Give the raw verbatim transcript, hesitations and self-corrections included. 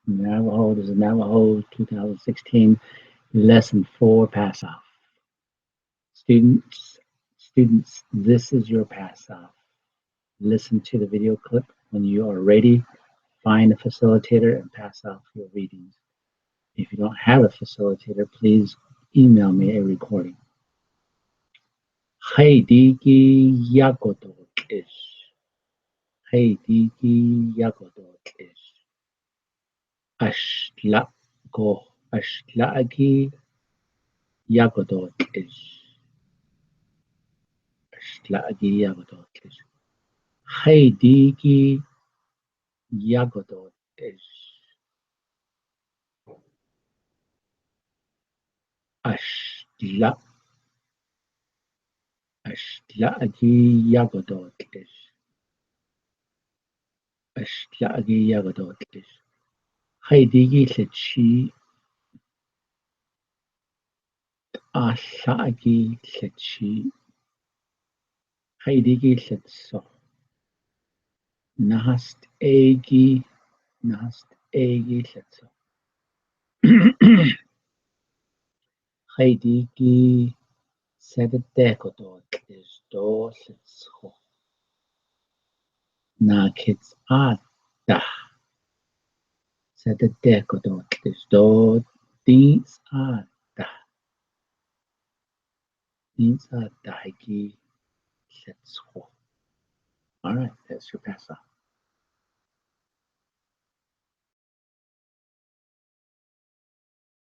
Navajo, this is Navajo two thousand sixteen, lesson four, pass off. Students, students, this is your pass off. Listen to the video clip. When you are ready, find a facilitator and pass off your readings. If you don't have a facilitator, please email me a recording. Hei diki yakoto tlis. Hei diki yakoto tlis. Ash la ko, ash la ki yakoto tlis. Ash la ki yakoto tlis. Hei diki yakoto tlis. Ash la, ash la ki yakoto tlis. Ash la ki yakoto tlis. Hei diki tletsi. Ash la ki tletsi. Hei diki tletso. Nahast egi, nahast egi tletso. Hei diki setete koto tlis do tletso. Nakits ata. Setete koto tlis do tits ata. Tits ata hei ki tletso. All right, that's your pass off.